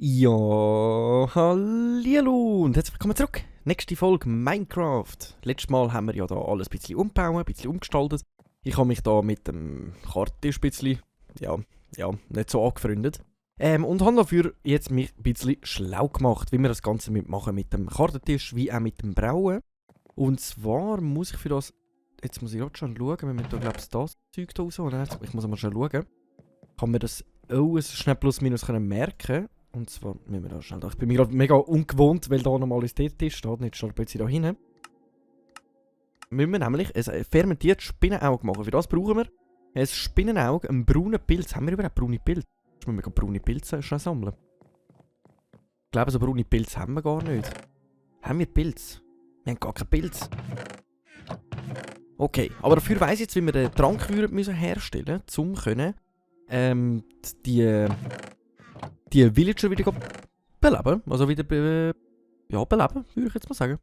Ja, hallihallo und herzlich willkommen zurück. Nächste Folge Minecraft. Letztes Mal haben wir ja da alles ein bisschen umgebaut, ein bisschen umgestaltet. Ich habe mich da mit dem Kartentisch ein bisschen, nicht so angefreundet. Und habe dafür jetzt mich ein bisschen schlau gemacht, wie wir das Ganze machen mit dem Kartentisch, wie auch mit dem Brauen. Und zwar muss ich für das, jetzt muss ich gerade schon schauen, wenn wir da, glaube ich, das Zeug da raus, oder? Ich muss mal schon schauen. Kann mir das schnell plus minus merken. Und zwar müssen wir da schnell. Ich bin mir gerade mega ungewohnt, weil da nochmal ein Tisch steht. Nicht steht plötzlich da hinten. Müssen wir nämlich ein fermentiertes Spinnenauge machen. Für das brauchen wir ein Spinnenauge, einen braunen Pilz. Haben wir überhaupt braune Pilze? Jetzt müssen wir braune Pilze schnell sammeln. Ich glaube, so braune Pilze haben wir gar nicht. Haben wir Pilz? Wir haben gar keinen Pilz. Okay, aber dafür weiss ich jetzt, wie wir den Trank herstellen müssen, um können, die Villager wieder beleben. Also wieder beleben, würde ich jetzt mal sagen.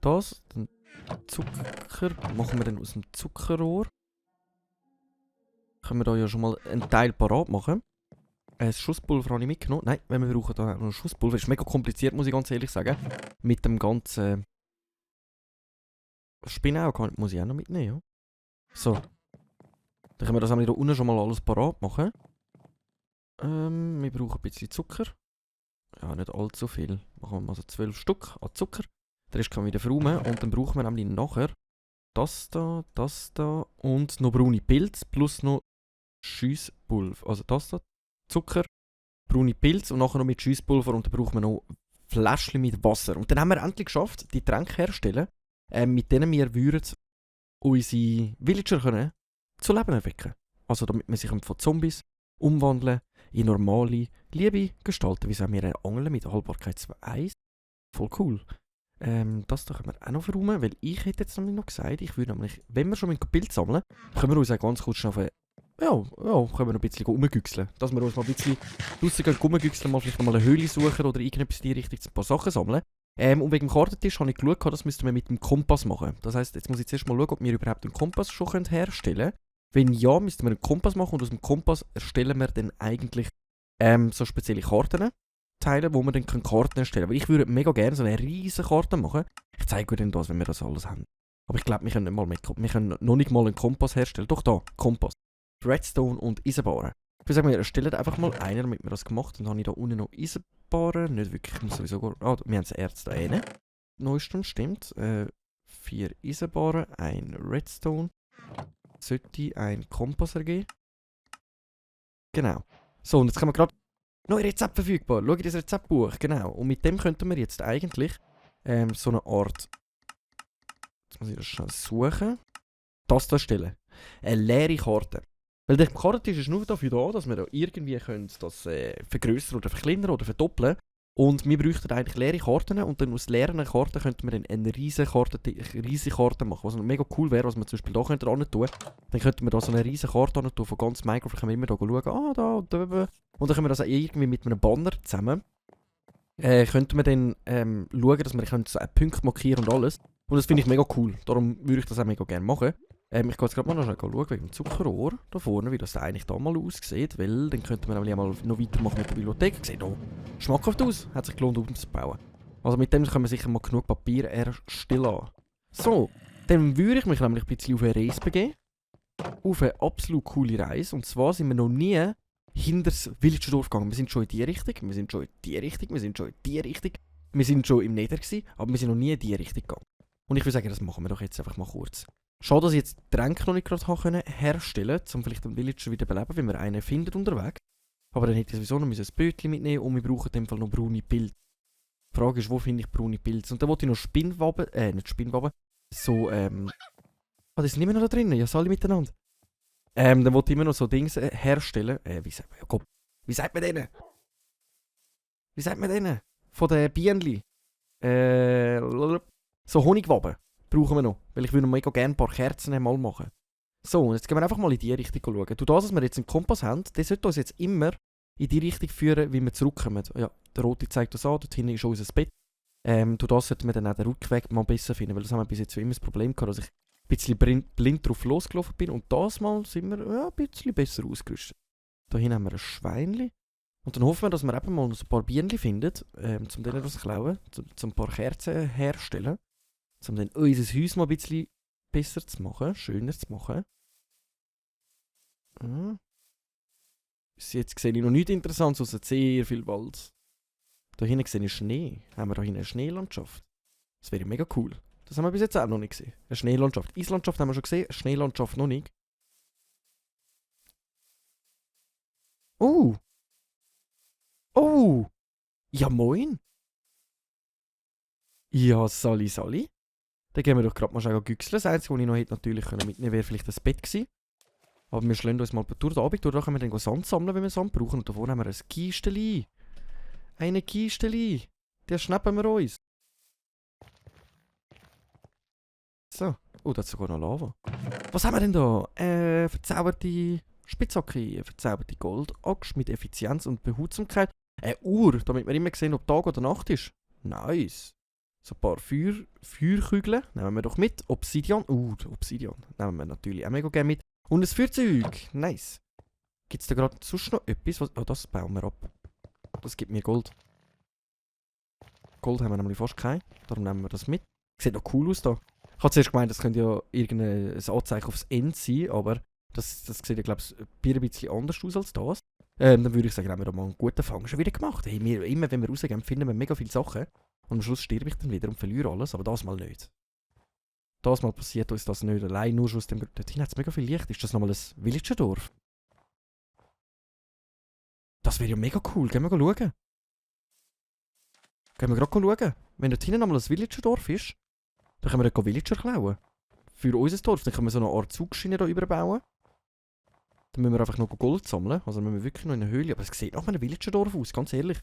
Das, den Zucker, machen wir dann aus dem Zuckerrohr. Können wir da ja schon mal einen Teil parat machen. Ein Schusspulver habe ich mitgenommen. Nein, wir brauchen da noch ein Schusspulver. Ist mega kompliziert, muss ich ganz ehrlich sagen. Mit dem ganzen Spinnenauge muss ich auch noch mitnehmen, ja. So. Dann können wir das hier unten schon mal alles parat machen. Wir brauchen ein bisschen Zucker. Ja, nicht allzu viel. Machen wir mal so 12 Stück an Zucker. Der Rest kann wieder verräumen. Und dann brauchen wir nämlich nachher das da und noch braune Pilze plus noch Schiesspulver. Also das da, Zucker, braune Pilze und nachher noch mit Schiesspulver und dann brauchen wir noch Fläschchen mit Wasser. Und dann haben wir endlich geschafft, die Tränke herzustellen, mit denen wir würden unsere Villager können zu Leben erwecken. Also damit wir sich von Zombies umwandeln in normale, liebe Gestalten. Wie sagen wir, Angeln mit Haltbarkeit 2.1. Voll cool. Das da können wir auch noch verräumen, weil ich hätte jetzt nämlich noch gesagt, ich würde nämlich, wenn wir schon mit Bild sammeln, können wir uns auch ganz kurz noch können wir noch ein bisschen rumgüchseln. Dass wir uns mal ein bisschen draussen rumgüchseln, mal vielleicht noch mal eine Höhle suchen oder irgendetwas in die Richtung, ein paar Sachen sammeln. Und wegen dem Kartentisch habe ich geschaut, das müssten wir mit dem Kompass machen. Das heisst, jetzt muss ich zuerst mal schauen, ob wir überhaupt einen Kompass schon herstellen können. Wenn ja, müssten wir einen Kompass machen und aus dem Kompass erstellen wir dann eigentlich so spezielle Kartenteile, wo wir dann Karten erstellen können. Weil ich würde mega gerne so eine riesige Karte machen. Ich zeige euch dann das, wenn wir das alles haben. Aber ich glaube, wir können nicht mal wir können noch nicht mal einen Kompass herstellen. Doch da, Kompass. Redstone und Eisenbahnen. Ich würde sagen, wir erstellen einfach mal einen, damit wir das gemacht haben. Dann habe ich da unten noch Eisenbahnen. Nicht wirklich, ich muss sowieso wir haben das Erz da rein. Neuestens stimmt. 4 Eisenbahnen, ein Redstone. Sollte ein Kompass ergeben. Genau. So, und jetzt haben wir gerade neue Rezept verfügbar. Schau in das Rezeptbuch, genau. Und mit dem könnten wir jetzt eigentlich so eine Art, jetzt muss ich das schnell suchen, das da stellen. Eine leere Karte. Weil der Kartentisch ist nur dafür da, dass wir da irgendwie können das vergrößern oder verkleinern oder verdoppeln. Und wir bräuchten eigentlich leere Karten und dann aus leeren Karten könnten wir dann eine riesige Karte machen. Was mega cool wäre, was wir zum Beispiel da könnten tun. Dann könnten wir da so eine riesige Karte tun von ganz Minecraft. Dann können wir immer da schauen, da und da. Und dann können wir das auch irgendwie mit einem Banner zusammen. Könnten wir dann schauen, dass wir so einen Punkt markieren und alles. Und das finde ich mega cool. Darum würde ich das auch mega gerne machen. Ich gehe jetzt gerade mal noch schauen wegen dem Zuckerrohr da vorne, wie das da eigentlich da mal aussieht. Weil dann könnten wir nämlich auch mal noch weitermachen mit der Bibliothek. Sieht auch schmackhaft aus. Hat sich gelohnt, umzubauen. Also mit dem können wir sicher mal genug Papier erstellen. So, dann würde ich mich nämlich ein bisschen auf eine Reise begeben. Auf eine absolut coole Reise. Und zwar sind wir noch nie hinter das Villagerdorf gegangen. Wir sind schon in die Richtung, wir sind schon in die Richtung, wir sind schon in die Richtung. Wir sind schon im Nether gewesen, aber wir sind noch nie in die Richtung gegangen. Und ich würde sagen, das machen wir doch jetzt einfach mal kurz. Schade, dass ich jetzt die Tränke noch nicht gerade herstellen konnte, um vielleicht den Villager wieder zu beleben, wenn wir einen finden unterwegs. Aber dann hätte ich sowieso noch ein Bötchen mitnehmen und wir brauchen in dem Fall noch braune Pilze. Die Frage ist, wo finde ich braune Pilze? Und dann wollte ich noch Spinnwaben, nicht Spinnwaben, so, die sind immer noch da drin, ja, alle miteinander. Dann wollte ich immer noch so Dinge herstellen. Wie sagt man? Ja, komm. Wie sagt man denen? Wie sagt man denen? Von den Bienenli. So Honigwaben brauchen wir noch. Weil ich würde mega gerne ein paar Kerzen mal machen. So, und jetzt gehen wir einfach mal in die Richtung schauen. Durch das, dass wir jetzt einen Kompass haben, der sollte uns jetzt immer in die Richtung führen, wie wir zurückkommen. Ja, der rote zeigt uns an, dort hinten ist unser Bett. Durch das sollte man dann auch den Rückweg mal besser finden, weil das haben wir bis jetzt immer das Problem gehabt, dass ich ein bisschen blind drauf losgelaufen bin und das Mal sind wir ja, ein bisschen besser ausgerüstet. Da hinten haben wir ein Schweinchen. Und dann hoffen wir, dass wir eben mal so ein paar Bienen finden, um denen das zu klauen, um ein paar Kerzen herzustellen, um dann unser Haus mal ein bisschen besser zu machen, schöner zu machen. Ja. Bis jetzt sehe ich noch nichts Interessantes, außer sehr viel Wald. Da hinten sehe ich Schnee. Haben wir da hinten eine Schneelandschaft? Das wäre mega cool. Das haben wir bis jetzt auch noch nicht gesehen. Eine Schneelandschaft. Eislandschaft haben wir schon gesehen, eine Schneelandschaft noch nicht. Oh! Oh! Ja, moin! Ja, Sali. Dann gehen wir doch gerade mal schnell güchseln. Das Einzige, was ich noch hätte natürlich mitnehmen können, wäre vielleicht das Bett gewesen. Aber wir schlagen uns mal durch den Abend durch. Da können wir dann Sand sammeln, wenn wir Sand brauchen. Und da vorne haben wir ein Kisteli. Eine Kisteli. Der schnappen wir uns. So. Oh, da ist sogar noch Lava. Was haben wir denn da? Verzauberte Spitzhacke, verzauberte Goldaxt mit Effizienz und Behutsamkeit. Eine Uhr, damit wir immer sehen, ob Tag oder Nacht ist. Nice. So ein paar Feuerkügeln nehmen wir doch mit. Obsidian. Obsidian nehmen wir natürlich auch mega gerne mit. Und ein Feuerzeug. Nice. Gibt es da gerade sonst noch etwas? Oh, das bauen wir ab. Das gibt mir Gold. Gold haben wir nämlich fast kein. Darum nehmen wir das mit. Sieht noch cool aus da. Ich habe zuerst gemeint, das könnte ja irgendein Anzeichen aufs End sein, aber das sieht ja, glaube ich, ein bisschen anders aus als das. Dann würde ich sagen, haben wir da mal einen guten Fang schon wieder gemacht. Hey, immer wenn wir rausgehen, finden wir mega viele Sachen. Und am Schluss sterbe ich dann wieder und verliere alles, aber das mal nicht. Das mal passiert uns das nicht. Allein nur schon aus dem... Dort hinten hat es mega viel Licht. Ist das nochmal ein Villagerdorf? Das wäre ja mega cool. Gehen wir schauen. Gehen wir gerade schauen. Wenn dort hinten nochmal ein Villagerdorf ist, dann können wir dort Villager klauen. Für unser Dorf. Dann können wir so eine Art Zugschiene hier überbauen. Dann müssen wir einfach noch Gold sammeln. Also dann müssen wir wirklich noch in eine Höhle. Aber es sieht nach einem Villagerdorf aus, ganz ehrlich.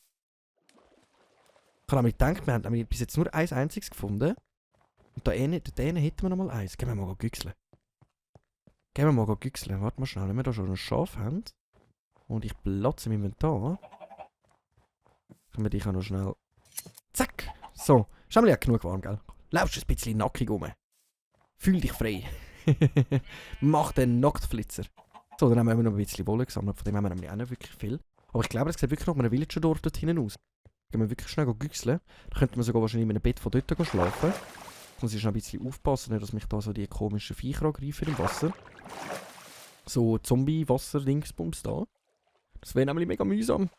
Ich habe nämlich gedacht, wir haben bis jetzt nur eins einziges gefunden. Und da hätten wir noch mal eins. Gehen wir mal güchseln. Warte mal schnell, wenn wir da schon ein Schaf haben. Und ich platze im Inventar. Können wir dich auch noch schnell... Zack! So, ist auch genug warm, gell? Laufst ein bisschen nackig rum. Fühl dich frei. Mach den Nacktflitzer. So, dann haben wir noch ein bisschen Wolle gesammelt. Von dem haben wir nämlich auch nicht wirklich viel. Aber ich glaube, es sieht wirklich noch mal ein Villagerdorf dort hinten aus. Gehen wir wirklich schnell güchseln. Da könnte man sogar wahrscheinlich in einem Bett von dort schlafen. Muss ich schon ein bisschen aufpassen, dass mich da so die komischen Viecher angreifen im Wasser. So Zombie-Wasser-Dingsbums da. Das wäre nämlich mega mühsam.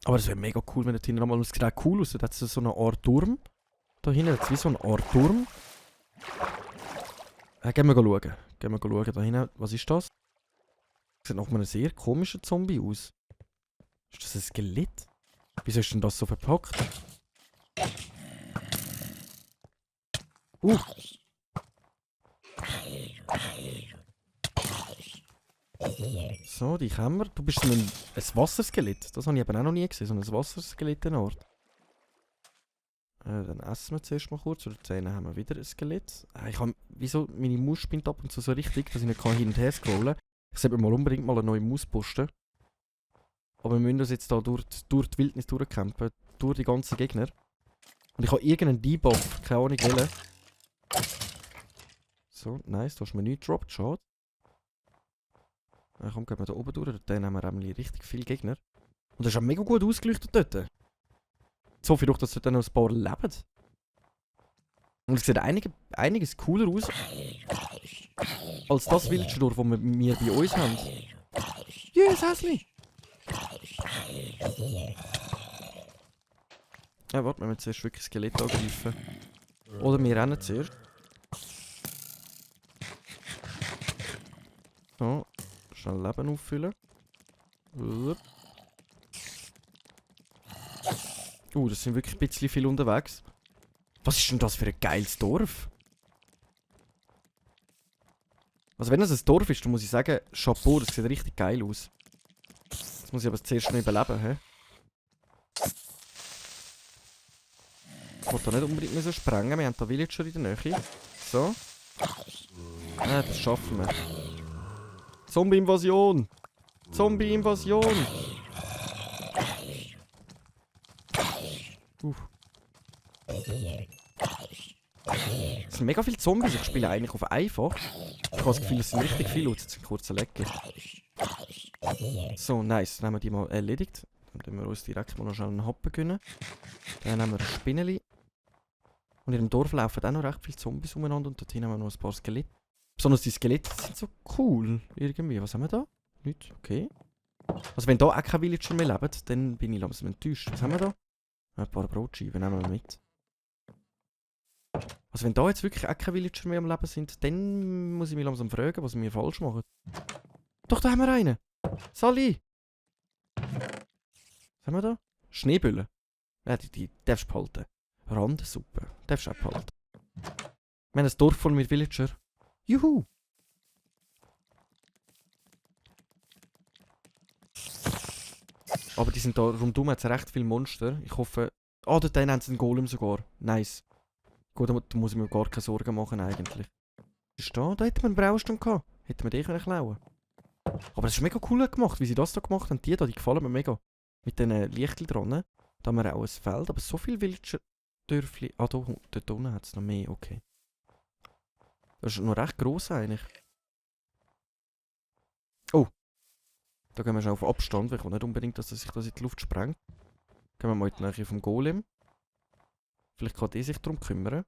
Aber das wäre mega cool, wenn dort hinten nochmal... Es sieht auch cool aus. Da hat es so eine Art Turm. Da hinten hat es wie so eine Art Turm. Gehen wir schauen. Da hinten. Was ist das? Das sieht nach einem sehr komischen Zombie aus. Ist das ein Skelett? Wieso ist denn das so verpackt? So, die haben wir. Du bist so ein Wasserskelett. Das habe ich eben auch noch nie gesehen. So ein Wasserskelett-Ort. Dann essen wir zuerst mal kurz. Oder dann haben wir wieder ein Skelett. Ich habe... Wieso? Meine Maus spinnt ab und zu so richtig, dass ich nicht hin und her scrollen kann. Ich sollte mir mal unbedingt mal eine neue Maus posten. Aber wir müssen uns jetzt da durch die Wildnis durchkämpfen. Durch die ganzen Gegner. Und ich habe irgendeinen Debuff. Keine Ahnung welchen. So, nice. Da hast du mir nichts gedroppt. Schade. Komm, gehen wir da oben durch. Dann haben wir nämlich richtig viele Gegner. Und das ist auch mega gut ausgeleuchtet dort. So viel doch, dass dort noch ein paar leben. Und es sieht einiges cooler aus. Als das Villagerdorf, das wir bei uns haben. Yes, Häsli! Ja, warte, wir müssen zuerst wirklich Skelett angreifen. Oder wir rennen zuerst. So, schnell Leben auffüllen. Das sind wirklich ein bisschen viel unterwegs. Was ist denn das für ein geiles Dorf? Also wenn das ein Dorf ist, dann muss ich sagen, Chapeau, das sieht richtig geil aus. Das muss ich aber zuerst noch überleben, hä? Ich wollte da nicht unbedingt mehr so sprengen, wir haben da Villager in der Nähe. So. Das schaffen wir. Zombie-Invasion! Zombie-Invasion! Es sind mega viele Zombies, ich spiele eigentlich auf einfach. Ich habe das Gefühl, es sind richtig viele, jetzt ein kurzer Lecker. So, nice, dann haben wir die mal erledigt. Dann können wir uns direkt mal noch schnell einen Happen gönnen. Dann haben wir ein Spinneli. Und in dem Dorf laufen auch noch recht viele Zombies umeinander und dort haben wir noch ein paar Skelette. Besonders die Skelette sind so cool, irgendwie. Was haben wir da? Nichts, okay. Also wenn da auch keine Villager mehr leben, dann bin ich langsam enttäuscht. Was haben wir da? Ein paar Brotscheiben nehmen wir mit. Also wenn da jetzt wirklich auch keine Villager mehr am Leben sind, dann muss ich mich langsam fragen, was wir falsch machen. Doch, da haben wir einen! Sally! Was haben wir da? Schneebülle. Ja, die darfst du behalten. Randensuppe. Darfst du auch behalten. Wir haben ein Dorf voll mit Villager. Juhu! Aber die sind da rundum jetzt recht viele Monster. Ich hoffe... Ah, dort haben sie einen Golem sogar. Nice. Gut, da muss ich mir gar keine Sorgen machen eigentlich. Ist da? Da hätten wir einen Braustand gehabt. Hätten wir den können klauen. Aber das ist mega cool gemacht, wie sie das da gemacht haben. Die gefallen mir mega. Mit diesen Lichtchen dran. Da haben wir auch ein Feld, aber so viele Villager-Dörfli... Ah, dort unten hat es noch mehr, okay. Das ist noch recht gross eigentlich. Oh. Da gehen wir schon auf Abstand, weil ich will nicht unbedingt, dass sich das in die Luft sprengt. Gehen wir mal in die Nähe vom Golem. Vielleicht kann der sich darum kümmern.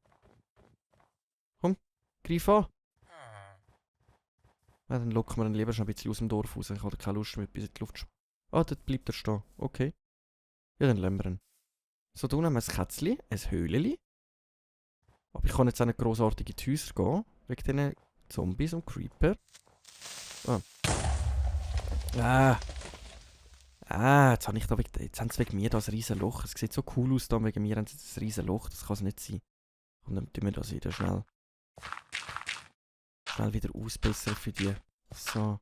Komm, greif an. Ja, dann locken wir ihn lieber schon ein bisschen aus dem Dorf raus. Ich habe keine Lust mehr bis in die Luft. Ah, dort bleibt er stehen. Okay. Ja, dann lassen wir ihn. So, da haben wir ein Kätzchen, ein Höhlchen. Aber ich kann jetzt auch nicht grossartig in die Häuser gehen. Wegen diesen Zombies und Creeper. Jetzt habe ich da jetzt haben sie wegen mir das riesen Loch. Es sieht so cool aus da, wegen mir haben sie das riesen Loch. Das kann es nicht sein. Und dann tun wir das wieder schnell wieder ausbessern für die. So.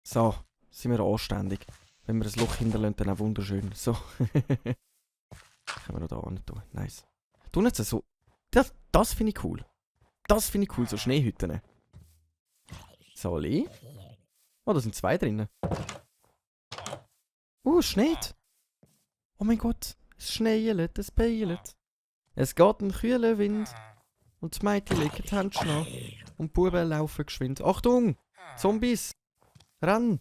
So, sind wir anständig. Wenn wir das Loch hinterlassen, dann auch wunderschön. So. Können wir noch da hin tun. Nice. Tun jetzt so. Das finde ich cool. Das finde ich cool, so Schneehütten. Sally. Oh, da sind zwei drinnen. Es schneit. Oh mein Gott. Es schneit, es beilet. Es geht ein kühler Wind. Und die Mädchen legen die Hände an. Und die Buben laufen geschwind. Achtung! Zombies! Renn!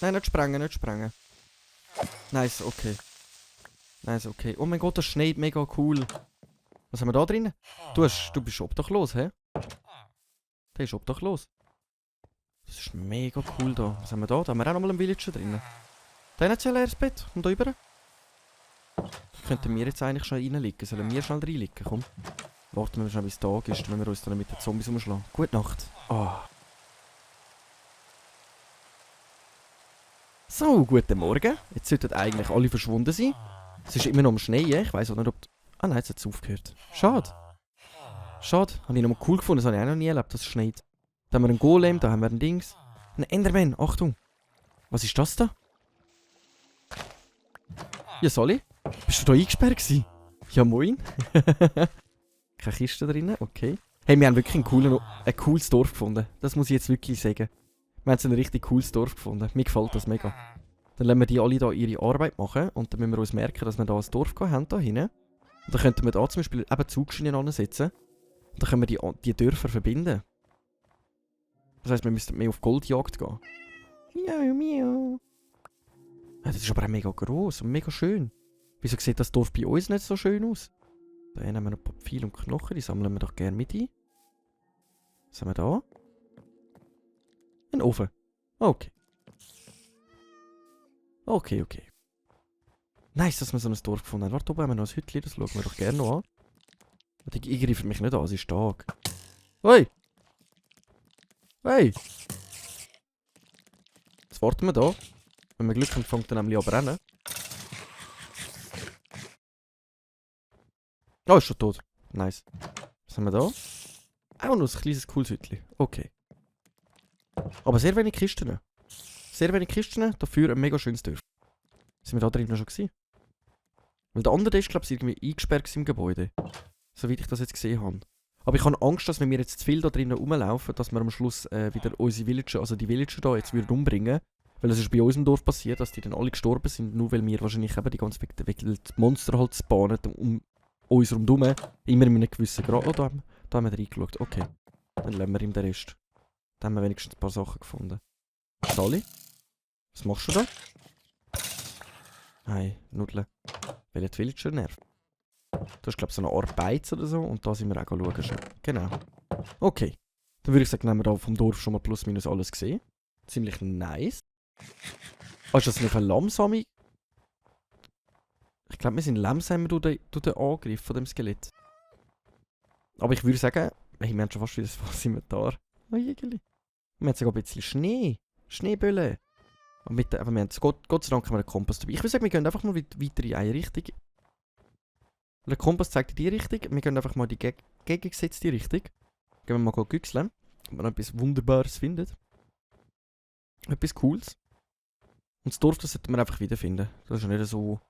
Nein, nicht sprengen, nicht sprengen. Nice, okay. Nice, okay. Oh mein Gott, das schneit mega cool. Was haben wir da drin? Du bist obdachlos, hä? Der ist obdachlos. Das ist mega cool da. Was haben wir da? Da haben wir auch nochmal einen Villager drin. Da hat ja ein leeres Bett. Komm da rüber. Könnten wir jetzt eigentlich schon reinliegen? Sollen wir schnell reinliegen? Komm. Warten wir schnell, bis es Tag ist, wenn wir uns dann mit den Zombies umschlagen. Gute Nacht. So, guten Morgen. Jetzt sollten eigentlich alle verschwunden sein. Es ist immer noch am Schnee. Ich weiss auch nicht, ob... Ah nein, jetzt hat es aufgehört. Schade. Schade. Habe ich noch mal cool gefunden. Das habe ich auch noch nie erlebt, dass es schneit. Da haben wir einen Golem, da haben wir ein Dings. Ein Enderman. Achtung. Was ist das da? Ja, Sally? Bist du da eingesperrt gewesen? Ja, moin. Keine Kiste drin, okay. Hey, wir haben wirklich ein cooles Dorf gefunden. Das muss ich jetzt wirklich sagen. Wir haben so ein richtig cooles Dorf gefunden. Mir gefällt das mega. Dann lassen wir die alle da ihre Arbeit machen. Und dann müssen wir uns merken, dass wir da ein Dorf haben, da hinten. Und dann könnten wir da zum Beispiel eben Zugschienen ansetzen. Und dann können wir die Dörfer verbinden. Das heisst, wir müssten mehr auf Goldjagd gehen. Miau, miau. Ja, das ist aber auch mega gross und mega schön. Wieso sieht das Dorf bei uns nicht so schön aus? Da nehmen wir noch ein paar Pfeile und Knochen, die sammeln wir doch gerne mit ein. Was haben wir da? Ein Ofen. Okay. Okay. Nice, dass wir so ein Dorf gefunden haben. Warte, oben haben wir noch ein Hütchen, das schauen wir doch gerne noch an. Ich greife mich nicht an, es ist Tag. Hey! Hey! Jetzt warten wir da. Wenn wir Glück haben, fängt er nämlich an zu brennen. Oh, ist schon tot. Nice. Was haben wir da? Auch noch ein kleines cooles Hütchen. Okay. Aber sehr wenig Kisten. Sehr wenig Kisten, dafür ein mega schönes Dorf. Sind wir da drin noch schon gewesen? Weil der andere ist, glaube ich, irgendwie eingesperrt im Gebäude. Soweit ich das jetzt gesehen habe. Aber ich habe Angst, dass wenn wir jetzt zu viel da drinnen rumlaufen, dass wir am Schluss wieder unsere Villager, also die Villager da jetzt wieder umbringen. Weil es ist bei uns im Dorf passiert, dass die dann alle gestorben sind, nur weil wir wahrscheinlich eben die ganze die Monster halt spawnen um uns rundherum. Immer in einem gewissen Grad. Oh, da haben wir reingeschaut. Okay. Dann lassen wir ihm den Rest. Da haben wir wenigstens ein paar Sachen gefunden. Sally? Was machst du da? Nein, Nudeln. Welcher Villager nervt? Du hast, glaube ich, so eine Art Beiz oder so. Und da sind wir auch schauen schon. Genau. Okay. Dann würde ich sagen, haben wir da vom Dorf schon mal plus minus alles gesehen. Ziemlich nice. Oh, ist das nicht eine Lamsame? Ich glaube, wir sind langsam durch den Angriff von dem Skelett. Aber ich würde sagen, hey, wir haben schon fast wieder das Inventar. Oh, Jägerli. Wir haben sogar ein bisschen Schnee. Schneebölle. Aber wir haben Gott sei Dank haben wir einen Kompass dabei. Ich würde sagen, wir gehen einfach mal weiter in eine Richtung. Der Kompass zeigt in die Richtung. Wir gehen einfach mal in die gegengesetzte Richtung. Gehen wir mal güchseln. Ob wir noch etwas Wunderbares finden. Etwas Cooles. Und das Dorf, das sollten wir einfach wiederfinden. Das ist ja nicht so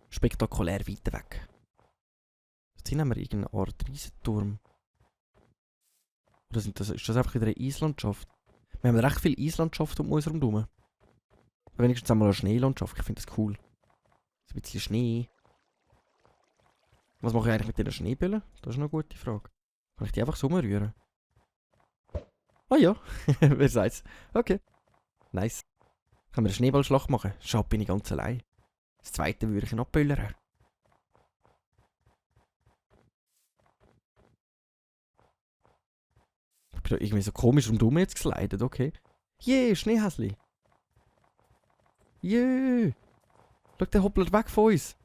spektakulär weit weg. Jetzt haben wir irgendeine Art Riesenturm. Oder ist das einfach wieder eine Eislandschaft? Wir haben recht viel Eislandschaft um uns herum. Wenigstens haben wir eine Schneelandschaft. Ich finde das cool. So ein bisschen Schnee. Was mache ich eigentlich mit diesen Schneebällen? Das ist noch eine gute Frage. Kann ich die einfach so rühren? Ah ja, wer sagt's? Okay. Nice. Können wir eine Schneeballschlacht machen? Schade, bin ich ganz allein. Das zweite würde ich noch abböllern. Ich bin da irgendwie so komisch rundherum jetzt geslidet, okay. Jee, Schneehäsli. Jee. Schau, der hoppelt weg von uns.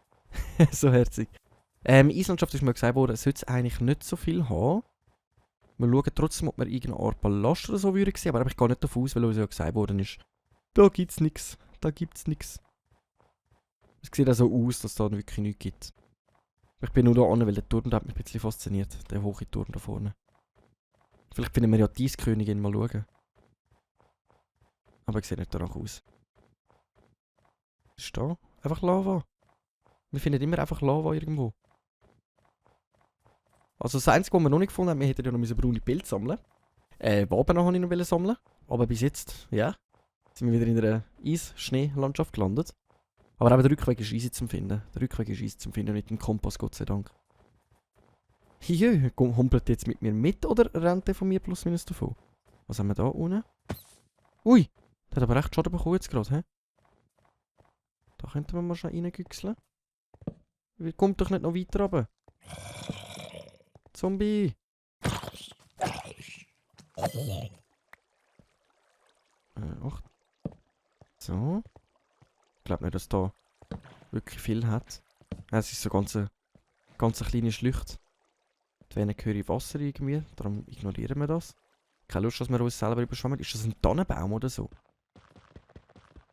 So herzig. Eislandschaft ist mir gesagt worden, es sollte eigentlich nicht so viel haben. Wir schauen trotzdem, ob wir irgendeine Art Ballast oder so würden sehen, aber ich gehe nicht davon aus, weil uns ja gesagt worden ist, da gibt's nix. Da gibt's nix. Es sieht auch so aus, dass es da wirklich nichts gibt. Ich bin nur da an, weil der Turm hat mich ein bisschen fasziniert. Der hohe Turm da vorne. Vielleicht finden wir ja die Eiskönigin mal schauen. Aber ich sehe nicht danach aus. Was ist da? Einfach Lava. Wir finden immer einfach Lava irgendwo. Also das Einzige, was wir noch nicht gefunden haben, wir hätten ja noch braune Pilze sammeln. Waben wollte ich noch sammeln. Aber bis jetzt, ja, sind wir wieder in einer Eis-Schnee-Landschaft gelandet. Aber eben der Rückweg ist easy zum finden. Der Rückweg ist easy zum finden, mit dem Kompass, Gott sei Dank. Hier, humpelt jetzt mit mir mit oder rennt der von mir plus minus davon? Was haben wir da unten? Ui, der hat aber recht Schaden bekommen jetzt gerade, hä? Da könnten wir mal schnell reingüchseln. Kommt doch nicht noch weiter runter. Zombie! Ach. So. Ich glaube nicht, dass da wirklich viel hat. Es ist so ganz kleine Schlücht. Die Venen gehören Wasser irgendwie, darum ignorieren wir das. Keine Lust, dass wir uns selber überschwemmen. Ist das ein Tannenbaum oder so?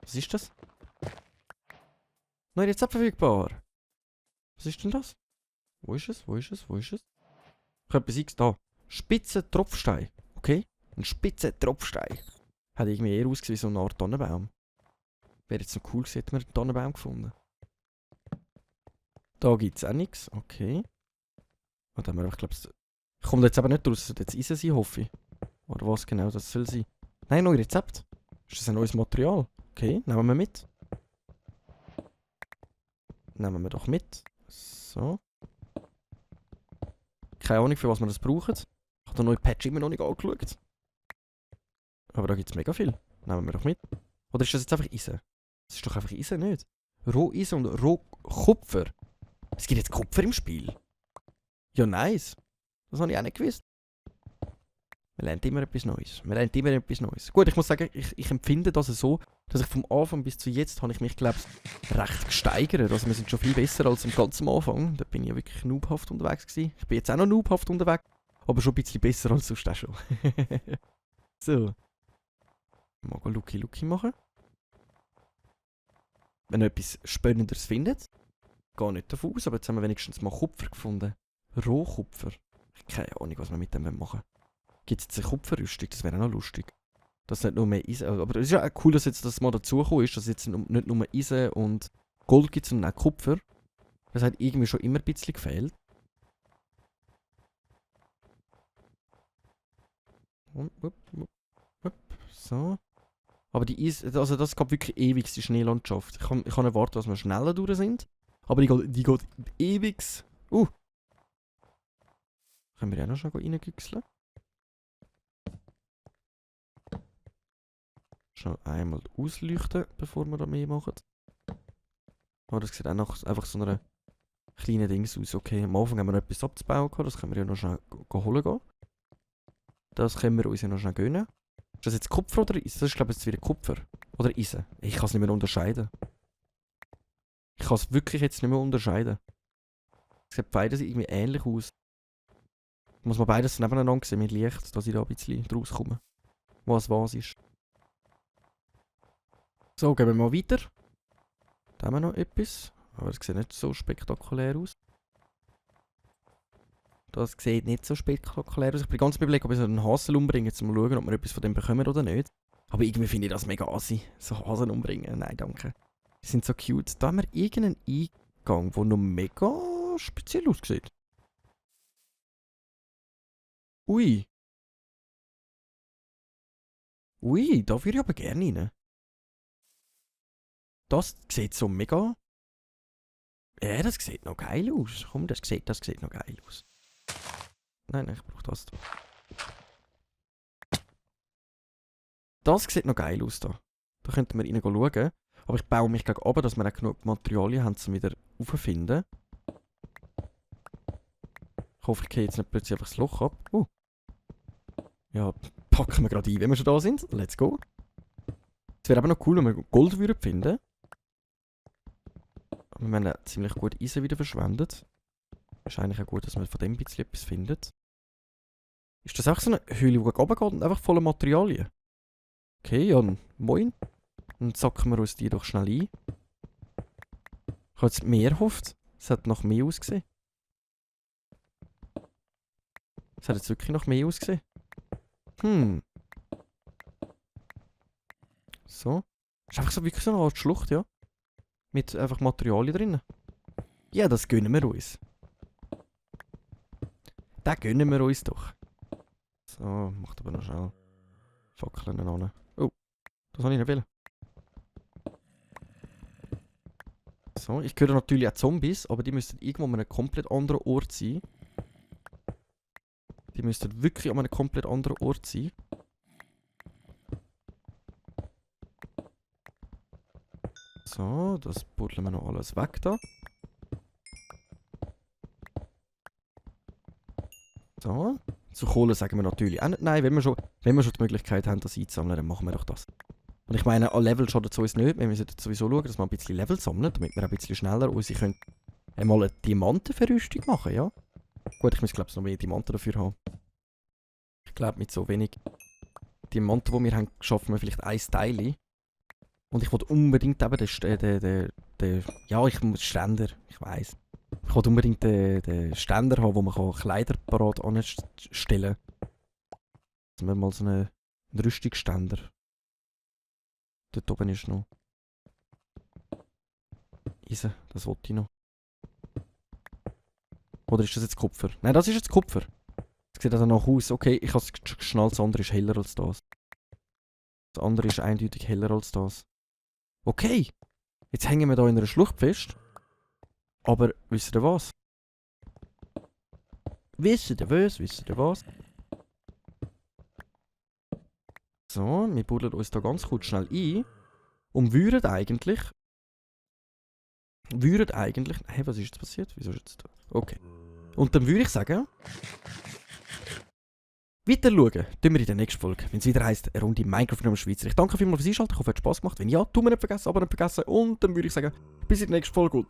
Was ist das? Neue Rezept verfügbar! Was ist denn das? Wo ist es? Wo ist es? Wo ist es? Ich habe etwas da. Spitze Tropfstein. Okay? Ein spitze Tropfstein. Hat irgendwie eher ausgesehen wie so eine Art Tannenbaum. Wäre jetzt noch cool gewesen, hätten wir einen Tannenbaum gefunden. Da gibt es auch nichts. Okay. Und dann haben wir, ich glaube, kommt jetzt aber nicht raus. Es sollte jetzt Eisen sein, hoffe ich. Oder was genau das soll sein. Nein, neues Rezept. Ist das ein neues Material? Okay, nehmen wir mit. Nehmen wir doch mit. So. Keine Ahnung, für was wir das brauchen. Ich habe den neuen Patch immer noch nicht angeschaut. Aber da gibt es mega viel. Nehmen wir doch mit. Oder ist das jetzt einfach Eisen? Das ist doch einfach Eisen, nicht? Roheisen und Rohkupfer. Es gibt jetzt Kupfer im Spiel. Ja, nice. Das habe ich auch nicht gewusst. Man lernt immer etwas Neues. Gut, ich muss sagen, ich empfinde das so, dass ich vom Anfang bis zu jetzt habe ich mich, glaube ich, recht gesteigert. Also wir sind schon viel besser als ganz am Anfang. Da bin ich ja wirklich noobhaft unterwegs gewesen. Ich bin jetzt auch noch noobhaft unterwegs, aber schon ein bisschen besser als sonst auch schon. So. Mal Lucky machen. Wenn ihr etwas Spannenderes findet, gar nicht davon aus, aber jetzt haben wir wenigstens mal Kupfer gefunden. Rohkupfer. Keine Ahnung, was wir mit dem machen wollen. Gibt es jetzt eine Kupferrüstung? Das wäre auch noch lustig. Das ist nicht nur mehr Eisen. Aber es ist ja auch cool, dass jetzt das mal dazugekommen ist, dass jetzt nicht nur Eisen und Gold gibt, sondern auch Kupfer. Das hat irgendwie schon immer ein bisschen gefehlt. So. Aber also das geht wirklich ewig, die Schneelandschaft. Ich kann erwarten, dass wir schneller durch sind. Aber die geht ewig. Können wir ja noch schnell reingüchseln? Schnell einmal ausleuchten, bevor wir da mehr machen. Aber das sieht auch nach einfach so einer kleinen Dings aus. Okay, am Anfang haben wir noch etwas abzubauen gehabt. Das können wir ja noch schnell holen gehen. Das können wir uns ja noch schnell gönnen. Ist das jetzt Kupfer oder Eisen? Das ist, glaube ich, jetzt wieder Kupfer. Oder Eisen. Ich kann es nicht mehr unterscheiden. Ich kann es wirklich jetzt nicht mehr unterscheiden. Es sieht beides irgendwie ähnlich aus. Muss man beides nebeneinander sehen mit Licht, dass ich da ein bisschen draus komme. Was ist. So, gehen wir mal weiter. Da haben wir noch etwas. Aber das sieht nicht so spektakulär aus. Das sieht nicht so spektakulär aus. Ich bin ganz überlegt, ob ich so einen Hasen umbringe, um zu schauen, ob wir etwas von dem bekommen oder nicht. Aber irgendwie finde ich das mega assi. So Hasen umbringen. Nein, danke. Die sind so cute. Da haben wir irgendeinen Eingang, der noch mega speziell aussieht. Ui. Ui, da würde ich aber gerne rein. Das sieht so mega... Ja, das sieht noch geil aus. Komm, das sieht noch geil aus. Nein, ich brauche das da. Das sieht noch geil aus da. Da könnten wir rein schauen. Aber ich baue mich gleich ab, dass wir auch genug Materialien haben, um wieder aufzufinden. Ich hoffe, ich gehe jetzt nicht plötzlich einfach das Loch ab. Ja, packen wir gerade ein, wenn wir schon da sind. Let's go. Es wäre aber noch cool, wenn wir Gold würden finden. Wir haben ja ziemlich gut Eisen wieder verschwendet. Ist eigentlich auch gut, dass man von dem ein bisschen etwas findet. Ist das auch so eine Höhle, die runtergeht und einfach voller Materialien? Okay, Jan, moin. Dann zacken wir uns die doch schnell ein. Ich habe jetzt mehr gehofft. Es hat nach mehr ausgesehen. Es hat jetzt wirklich nach mehr ausgesehen. So. Ist einfach so wirklich so eine Art Schlucht, ja. Mit einfach Materialien drin. Ja, das gönnen wir uns. Das gönnen wir uns doch. So, macht aber noch schnell Fackeln an. Oh, das habe ich nicht wollen. So, ich höre natürlich auch Zombies, aber die müssten irgendwo an einem komplett anderen Ort sein. Die müssten wirklich an einem komplett anderen Ort sein. So, das buddeln wir noch alles weg da. So. Zu Kohle sagen wir natürlich auch nicht nein. Wenn wir schon die Möglichkeit haben, das einzusammeln, dann machen wir doch das. Und ich meine, an Level schadet es uns nicht. Wir müssen sowieso schauen, dass wir ein bisschen Level sammeln, damit wir ein bisschen schneller unsere einmal eine Diamantenverrüstung machen, ja? Gut, ich muss glaube ich noch mehr Diamanten dafür haben. Ich glaube, mit so wenig Diamanten, die wir haben, schaffen wir vielleicht ein Teil. Und ich wollte unbedingt eben ja, ich muss Ständer, ich weiss. Ich wollte unbedingt den Ständer haben, wo man Kleider parat anstellen kann. Dass wir mal so einen Rüstungsständer. Dort oben ist noch Eisen, das wollte ich noch. Oder ist das jetzt Kupfer? Nein, das ist jetzt Kupfer. Das sieht danach aus. Okay, ich habe es geschnallt, das andere ist heller als das. Das andere ist eindeutig heller als das. Okay, jetzt hängen wir da in einer Schlucht fest. Aber wisst ihr was? Wisst ihr was? So, wir buddeln uns da ganz kurz schnell ein. Und würden eigentlich... Hey, was ist jetzt passiert? Wieso ist jetzt da? Okay. Und dann würde ich sagen... Weiter schauen, tun wir in der nächsten Folge, wenn es wieder heisst, eine Runde Minecraft mit Schweizer. Ich danke vielmals fürs Einschalten, ich hoffe, es hat Spass gemacht. Wenn ja, tun wir nicht vergessen, aber nicht vergessen. Und dann würde ich sagen, bis in der nächsten Folge.